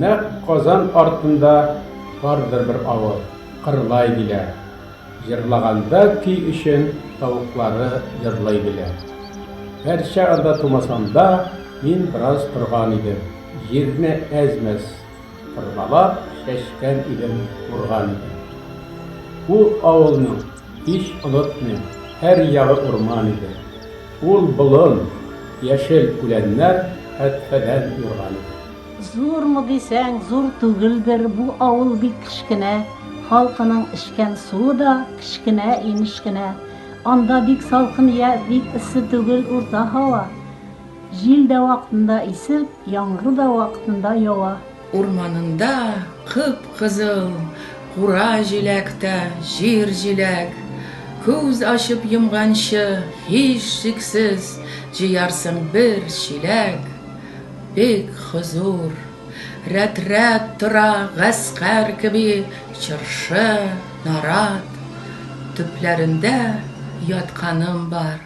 Нәкъ Казан артында бардыр бер авыл, Кырлай диләр. Җырлаганда көй өчен тавыклары җырлый диләр. Гәрчә анда тумасам да, мин бераз торган идем. Җирне әз-мәз тырмалап, чәчкән идем, урган идем. Ул авылның, һич онытмыйм, һәр ягы урман иде. Ул болын, яшел үләннәр хәтфәдән юрган иде. Зурмы дисәң, зур түгелдер, бу авыл бик кечкенә. Халкының эчкән суы да кечкенә инеш кенә. Анда бик салкын я бик эссе түгел, урта һава. Җил дә вакытында исеп, яңгыр да вакытында ява. Урманында кып-кызыл кура җиләк тә җир җиләк. Күз ачып йомганчы, һичшиксез, җыярсың бер чиләк. Бик хозур. Рәт-рәт тора гаскәр кеби чыршы, нарат. Төпләрендә ятканым бар.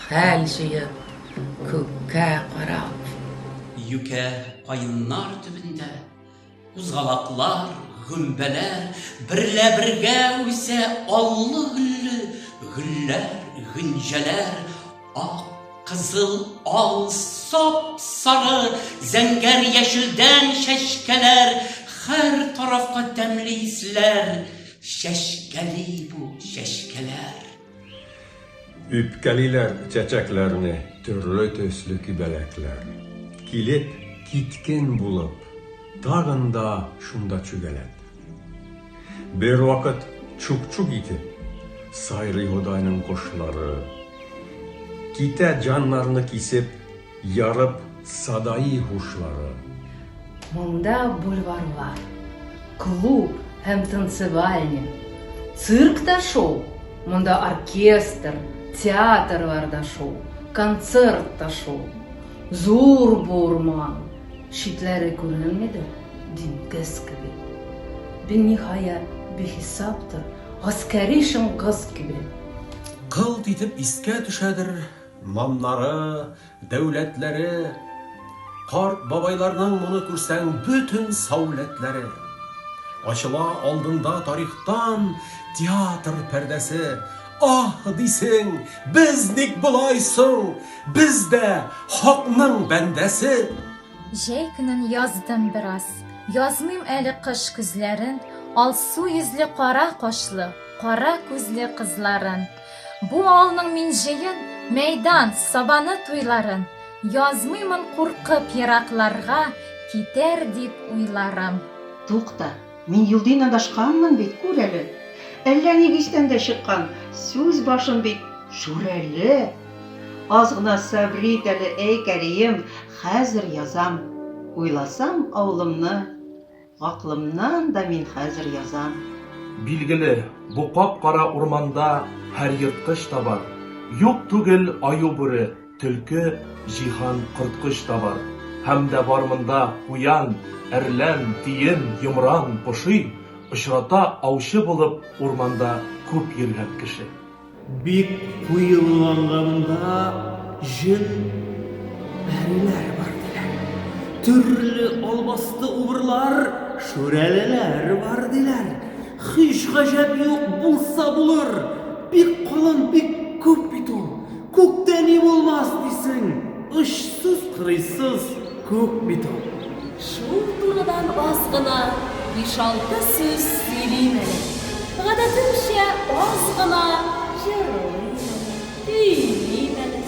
Хәл җыеп, күккә карап. Юкә каеннар төбендә кузгалаклар, гөмбәләр берлә бергә үсә аллы-гөлле гөлләр, гөнҗәләр, ак, кызыл, ал, сап-сары, зәңгәр яшелдән чәчкәләр, һәр тарафка тәмле исләр чәчкәли бу чәчкәләр. Үпкәлиләр чәчәкләрне төрле төсле күбәләкләр. Килеп, киткен булып, тагын да шунда чүгәләп. Бервакыт чук-чук итеп, сайрый Ходайның кошлары. Китә җаннарны кисеп, Ярып садаи һушлары. Монда бульварлар, клуб һәм танцевальня, цирк та шоу, монда оркестр, театрлар да шоу, концерт та шоу. Зур бу урман, читләре күренмидер, диңгез кеби. Биниһая бихисаптыр, гаскәри Чыңгыз кеби. Кылт итеп искә төшәдер Намнары, дәүләтләре, Карт бабайларның моны күрсәң бөтен сауләтләре. Ачыла алдында тарихтан театр пәрдәсе, Аһ, дисең, без ник болай соң, без дә хакның бәндәсе! Җәй көнен яздым бераз. Язмыйм әле кыш көзләрен, Алсу йөзле кара кашлы, кара күзле кызларын. Бу авылның мин җыен, мәйдан, сабаны туйларын Язмыймын куркып еракларга китәр дип уйларым. Тукта, мин юлдин адашканмын бит, күр әле. Әллә ник истән дә чыккан, сүз башым бит Шүрәле! Аз гына сабыр ит әле, әй Кәрием, хәзер язам. Уйласам авылымны, Гакълымнан да мин хәзер язам. Билгеле, бу кап-кара урманда һәр ерткыч та бар. Юк түгел аю-бүре, төлке, җиһан корткыч та бар. Һәм дә бар монда куян, әрлән, тиен, йомран, поши, очрата аучы булып урманда күп йөргән кеше. Бик куе булганга монда җен пәриләр бар диләр. Төрле албасты убырлар, шүрәлеләр бар диләр. Һич гаҗәп юк, булса булыр. Бик калын, бик күп бит ул. Күктә ни булмас дисең, очсыз-кырыйсыз күк бит ул. Шул турыдан аз гына биш-алты сүз сөйлим әле. Гадәтемчә, аз гына җырлыйм әле, көйлим әле.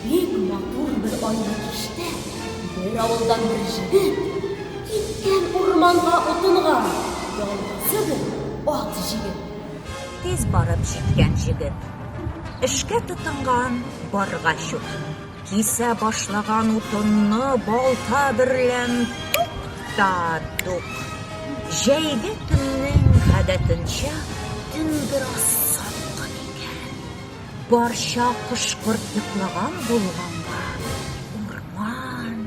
Бик матур бер айлы кичтә бер авылдан бер җегет киткән урманга утынга, ялгызы бер ат җигеп. Тиз барып җиткән җегет. Эшкә тотынган баргач ук. Кисә башлаган утынны балта берлән тук та тук. Җәйге төннең гадәтенчә төн бераз салкын икән. Барча кош-корт йоклаган булганга, урман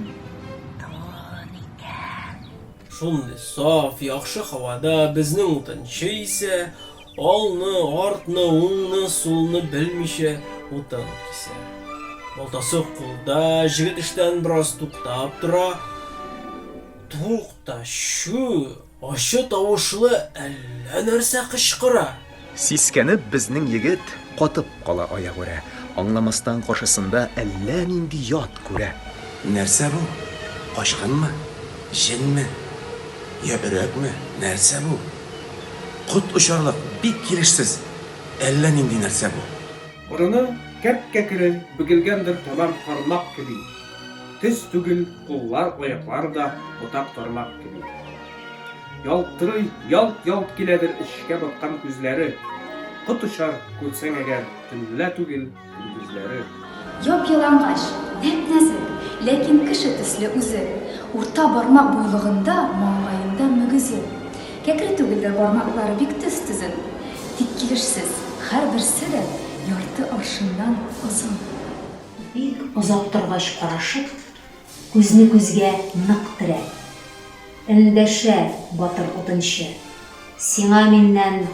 тын икән. Шундый саф, яхшы һавада безнең утынчы исә, алны, артны, уңны, сулны белмичә утын кисә. Балтасы кулда, җегет эштән бераз туктап тора. Тукта, чү, ачы тавышлы әллә нәрсә кычкыра. Сискәнеп безнең егет катып кала аягүрә, аңламастан каршысында әллә нинди ят күрә. Нәрсә бу? Качкынмы? Җенме? Йә өрәкме? Нәрсә бу? Кот очарлык, бик килешсез, әллә нинди нәрсә бу. Борыны кәп-кәкре, бөгелгәндер тәмам кармак кеби. Төз түгел, куллар, аяклар да ботак-тармак кеби. Ялтырый, ялт-ялт киләдер эчкә баткан күзләре. Кот очар, күрсәң әгәр, төнлә түгел, көндезләре. Яп-ялангач, нәп-нәзек, ләкин кеше төсле үзе. Урта бармак буйлыгында, маңгаенда мөгезе. Кәкре түгелдер бармаклары бик төз-төзен. Тик килешсез, һәрберсе дә ярты аршыннан озын. Бик озак торгач карашып, Күзне күзгә нык терәп. Эндәшә батыр утынчы. Сиңа миннән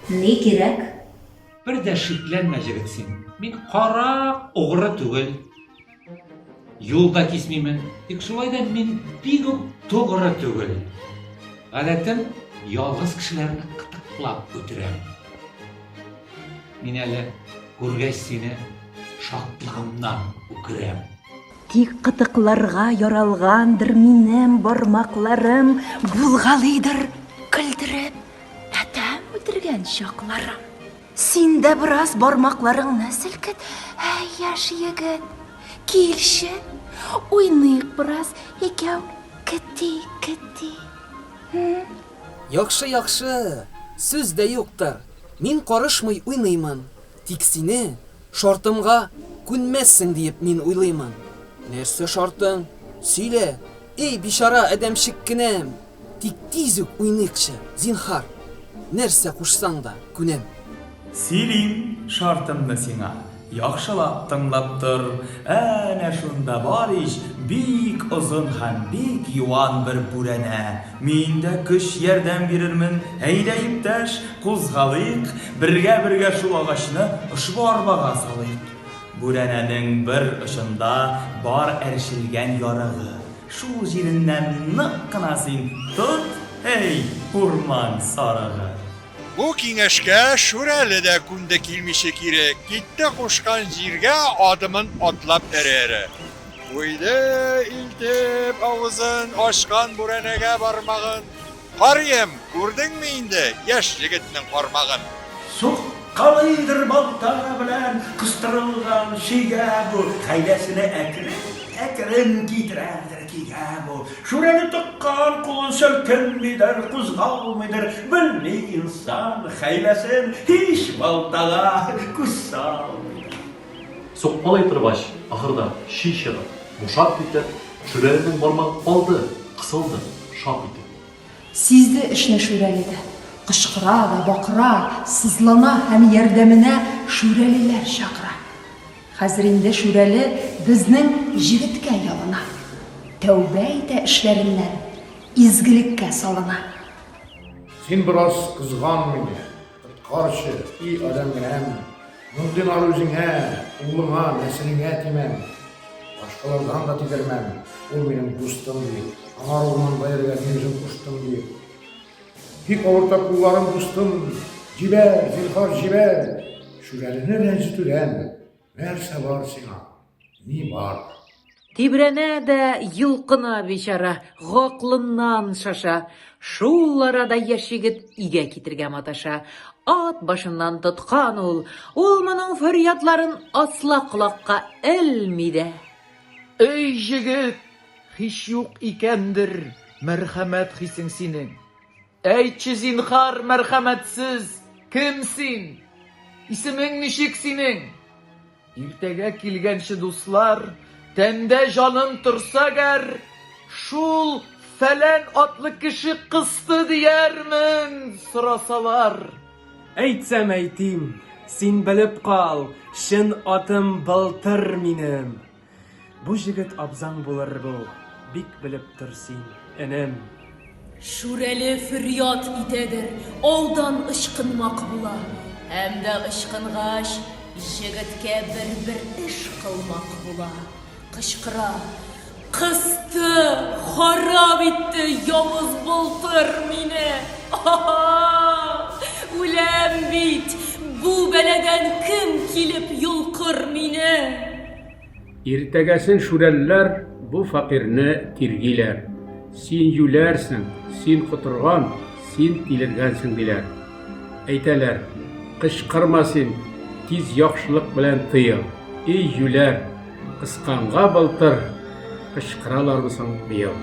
ни кирәк? Бер дә шикләнмә, җегет син. Мин карак, угры түгел. Юл да кисмимен. Тик шулай да мин бик үк тугры түгел. Гадәтем, ялгыз кешеләрне кытыклап үтерәм. Мин әле, күргәч сине, шатлыгымнан үкерәм. Тик кытыкларга яралгандыр минем бармакларым, Булгалыйдыр көлдереп адәм үтергән чакларым. Син дә бераз бармакларыңны селкет, әй, яшь егет, Килче, уйныйк бераз икәү кети-кети. Яхшы, яхшы, сүз дә юктыр, мин карышмый уйныймын. Тик сине шартымга күнмәссең диеп мин уйлыймын. Нәрсә шартың? Сөйлә, эй, бичара адәмчеккенәм! Тик тиз үк уйныйкчы, зинһар! Нәрсә кушсаң да, күнәм. Сөйлим шартымны сиңа, яхшылап тыңлап тор. Әнә шунда бар ич бик озын һәм бик юан бер бүрәнә. Мин дә көч ярдәм бирермен. Әйдә, иптәш, кузгалыйк, бергә-бергә шул агачны ошбу арбага салыйк. Бүрәнәнең бер очында бар әрчелгән ярыгы. Шул җиреннән нык кына син тот, әй, урман сарыгы! Бу киңәшкә Шүрәле дә күнде килмиче кире, китте кушкан җиргә адымын атлап эре-эре. Куйды илтеп авызын ачкан бүрәнәгә бармагын, Карыем, күрдеңме инде яшь җегетнең кармагын? Суккалыйдыр балта белән кыстырылган чөйгә бу, Хәйләсенә әкрен-әкрен китерәдер көйгә бу. Шүрәле тыккан кулын селкенмидер, кузгалмыйдыр, Белми инсан хәйләсен, һич балтага күз салмыйдыр. Суккалый торгач, ахырда чөй чыгып, бушап китеп, Шүрәленең бармагы калды, кысылды, шап итеп. Сизде эшне Шүрәле дә. Кычкыра да бакыра, сызлана һәм ярдәменә шүрәлеләр чакыра. Хәзер инде Шүрәле безнең җегеткә ялына. Тәүбә итә эшләреннән, изгелеккә салына. Син бераз кызган мине, коткарчы, и адәмгенәм, Мондый нар үзеңә, углыңа, нәселеңә тимәм. Башкалардан да тидермәм, ул минем дустым, дип, аңар урманга йөрергә мин үзем куштым, дип. Бик авырта кулларым, дустым, җибәр, зинһар, җибәр! Шүрәлене рәнҗетүдән нәрсә бар сиңа, ни бар? Тибрәнә дә йолкына бичара, гаклыннан шаша. Шул арада яшь егет өйгә китергә маташа. Ат башыннан тоткан ул. Ул моның фөрьядларын асла колакка элми дә. Эй, җегет, һич юк икәндер мәрхәмәт хисең синең. Әйтче, зинһар, мәрхәмәтсез, кем син? Исемең ничек синең? Иртәгә килгәнче, дуслар, тәндә җаным торса әгәр, шул фәлән атлы кеше кысты диярмен, сорасалар. Әйтсәм әйтим, син белеп кал, чын атым Былтыр минем. Бу җегет абзаң булыр бу, бик белеп тор син, энем. Шүрәле фөрьяд итәдер, аудан ычкынмак була. Һәм дә ычкынгач, Җегеткә бер-бер эш кылмак була. Кычкыра, Кысты, харап итте явыз Былтыр мине! А-а-а! Үләм бит! Бу бәладән кем килеп йолкыр мине? Иртәгәсен шүрәлеләр бу фәкыйрьне тиргиләр. Син юләрсең, син котырган, син тилергәнсең, диләр. Әйтәләр, Кычкырма син, тиз яхшылык белән тыел. И юләр, кысканга былтыр, кычкыралармы соң быел?